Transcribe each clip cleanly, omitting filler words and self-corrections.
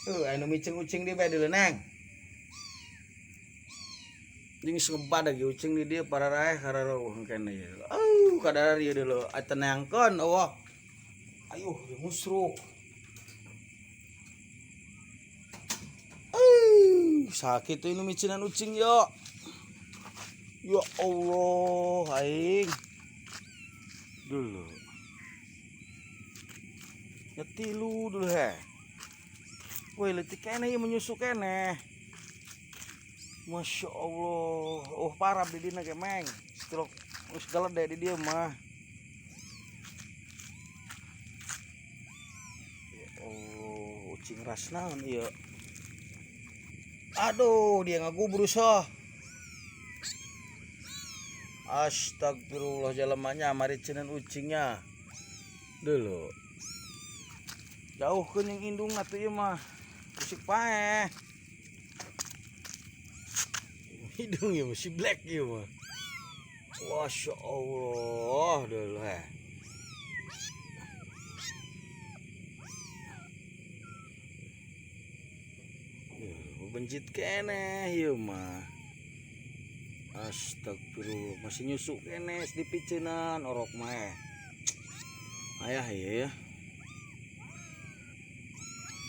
Anu micen ucing di bae dulu neng. Jeung ngebad lagi ucing di dia para raeh karareuh kene ieu. Kadar ieu dulu aya neangkeun eueuh. Ayuh, musruk. Sakit tuh ini micinan ucing yo. Ya Allah, aing. Dulu. Ya tilu dulu he. Woi, leutik keneh ieu menyusu keneh. Masya Allah. Oh, parah di dina ge meng. Stroke geus galede di dieu mah. Ya Allah, ucing ras naon ieu? Aduh, dia ngagubrus oh. Astagfirullah jalemanya mari ceunan ucingnya. Dulu. Jauh ke yang indung atuh ieu mah. Usik paeh. Hidung ieu mah si Black ieu mah. Masya Allah dulu he. Bencit keneh ieu mah. Astagfirullah, masih nyusuk keneh dipiceunan orok mah. Ayah ieu ya.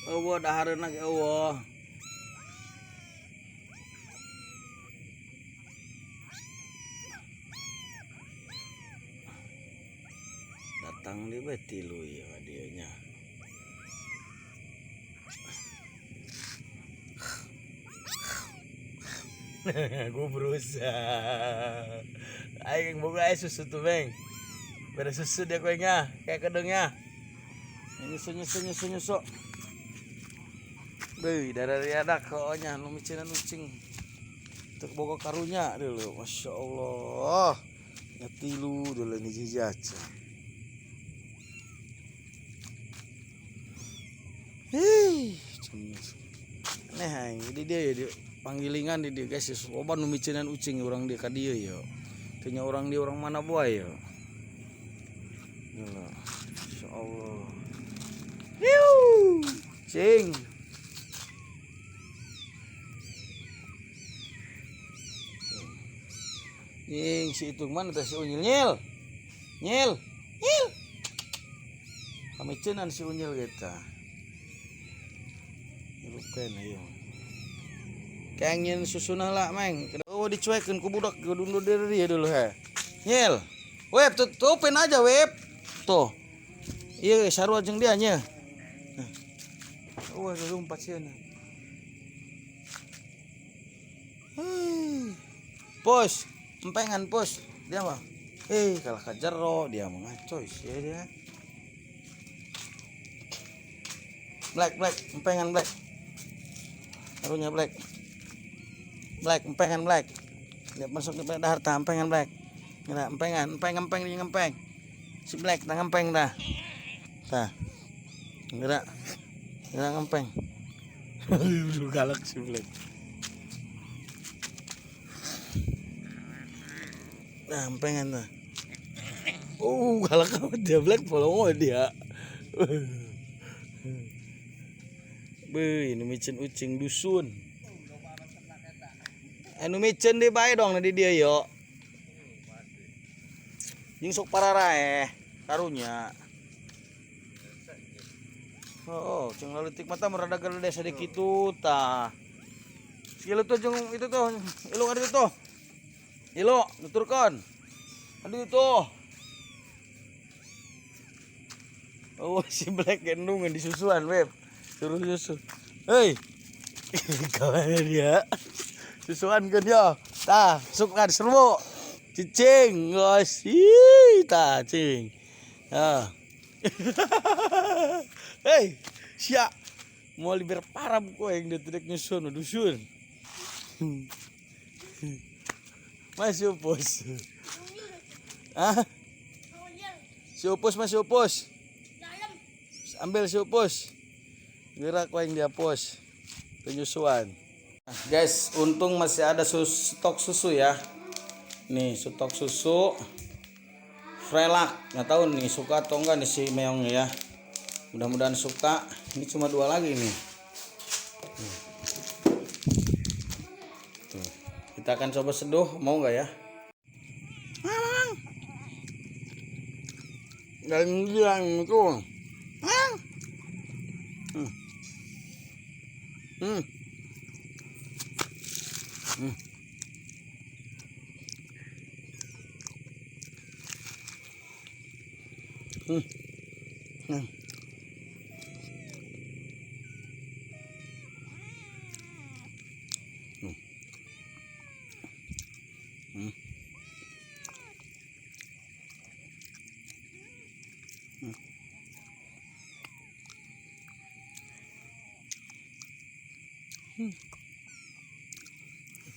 Eueuh dahareuna ge eueuh. Datang di bae tilu ieu dieu nya. Gue berusaha. Aing boga aya susu tuh, Beng. Beda susu dia kuenya, kayak kedengnya. Nyusu nyusu nyusu nyusu. Beuh, darah riadak konya nu miceunan ucing. Tek boga karunya dulu, Masya Allah. Ngatilu dulu ini jijaca. Hei, aneh aing. Jadi dia ya di panggilingan di dia guys, loba nu miceunan ucing urang dia ka dieu ya. Teu nya urang dia urang mana boy ya. Dulu. Masya Allah. Hiu, cing. Nying si itu mana teh si Unyil nyil. Nyil. Nyil. Kami ceunan si Unyil kita. Nyelukeun ayo. Kengin susuna lah meng. Oh dicuekeun ku budak gedung diri dia dulu he. Nyil. Web tutupin aja web. Tuh. Iya sarua jeung dia nya. Oh lompat sieun. Pos, empengan pos. Dia mah. Kalah ka jero dia mah ngacoy sih dia. Black, black, empengan black. Karunya black. Black, empengan black. Dia masuk di dahar tah empengan black. Ngira empengan, empeng empeng dia ngempeng. Si black tah ngempeng dah. Tah. Ngira. Ngira ngempeng. Udah galak si black. Nah, empengan dah. Galak amat dia black polongo dia. Beuh, ini micin ucing dusun. Anu micin di bae dong di dia yo. Jeung sok pararaeh karunya. Oh, jeung leutik mata merada gede sedikit tuh tah. Segala tuh jeung itu tuh, ilu ada tuh. Ilu nuturkeun. Aduh tuh. Oh, si Black gendungan di susuan, Beb. Suruh susu. Hei. Kawannya dia. Susuan kan ya. Tah, sukan serbu. Cicing, guys. Ih, tah, cing. Ah. Hei, sia. Mau liber parah kowe yang dia tidak nyusun dusun. Masih upus. Ah? Si upus masih upus. Ambil si upus. Gerak kowe yang dihapus. Penyusuan. Nah, guys, untung masih ada stok susu ya. Nih, stok susu Frelac. Nggak tahu nih suka atau enggak nih si meongnya ya. Mudah-mudahan suka. Ini cuma 2 lagi nih. Kita akan coba seduh, mau nggak ya? Dan bilang itu.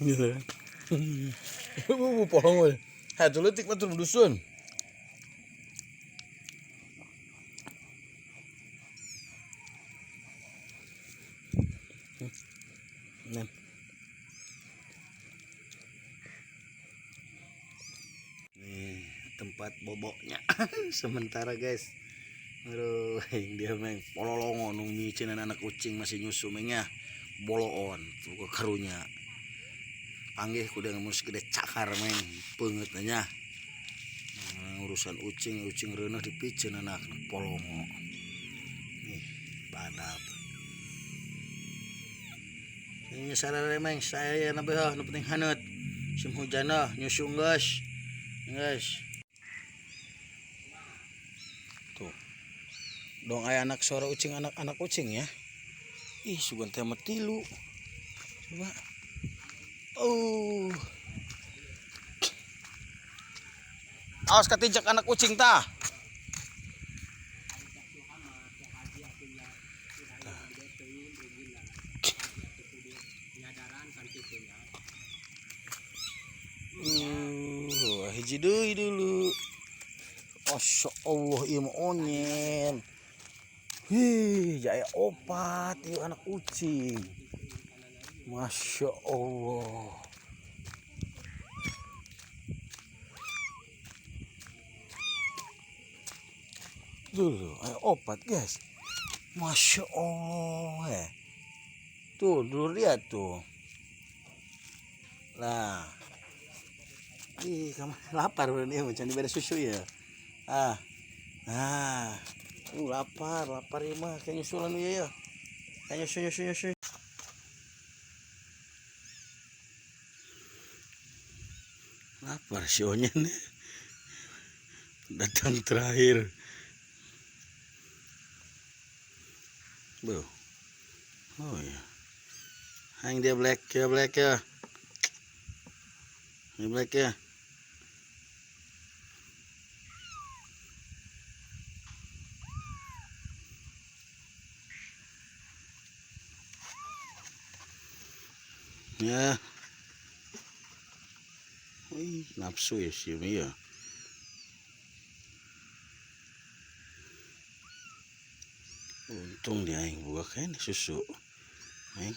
Gitu kan. Polong we. Hatuh leutik mah tur dusun. Nih. Nih tempat boboknya sementara guys. Aduh, dia meng pololongo nu micinan anak kucing masih nyusu mengnya. Boloon tuh karunya. Panggih kuda mus gede cakar meng peungeut nya. Urusan ucing, ucing reuneuh dipiceun anak polongo. Nih, badap. Ini sarare meng saya na beuh nu penting haneut. Sim hujan dah nyusu geus. Geus. Tuh. Dong aya anak suara ucing, anak-anak ucing ya. Ih, sugan teh mah tilu. Coba. Oh. Awas katijak anak ucing tah. Hiji deui dulu. Masya Allah, ieu mah onyen. Hih, jaya opat ieu anak ucing. Masya Allah. Dulu, ayo opat guys. Masya Allah. Tuh, dulu lihat tuh. Lah. Ih, kamu lapar berarti ya, macam diberi susu ya. Ah. Nah. Lapar, lapar ya mah kayak nyusulan ya ya. Kayak nyusu. Lapar si Onyen. Datang terakhir. Bu. Oh iya. Hang dia black ya, black ya. Ini black ya. Ya. Wih, nafsu ya sih ya. Untung dia yang buka kan susu. Neng.